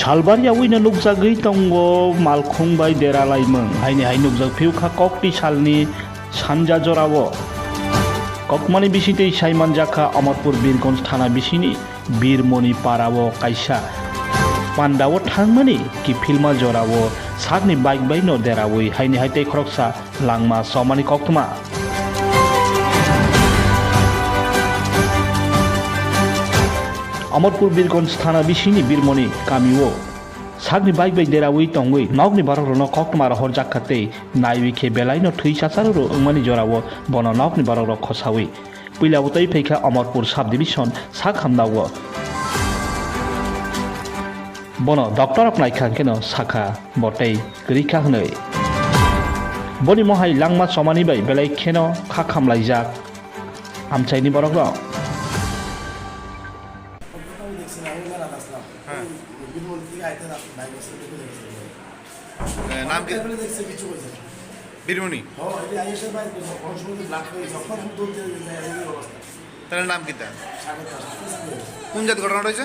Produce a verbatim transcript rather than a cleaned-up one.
Salbari yaui no nukjagwi tongo malkhung bai dera laimung. Haini hai nukjak phiu kha kokti salni sanja jorao. Kokmani bisingtwi saimanjak kha Amarpur Birgonj thana bisingni Birmoni parao kaisa pandao thangmani kiphilma jorao sakni bike bai no deraui haini hai tei khoroksa langma somani koktwma. Amarpur Birgonj thana bisingni Birmoni kamio sakni bike bai deraui tongwi nokni borokrokno koktwma rohorjak kha tei naiwi khe belaino thwi chacharoro wngmani jorao bono nokni borokrok khosaui puila bwtwi phaikha Amarpur subdivision sak hamdao. Bono doctor rok naikha hwnkhe no sakha bo tei kwrwi kha hwnwi. Boni mohai langma chomani bai belai kheno kha khamlaijak amchaini borok rok. হ্যাঁ। এ, নাম কি? বীরমণি। তাহলে নাম কিতা? কোন জাত ঘটনা রয়েছে?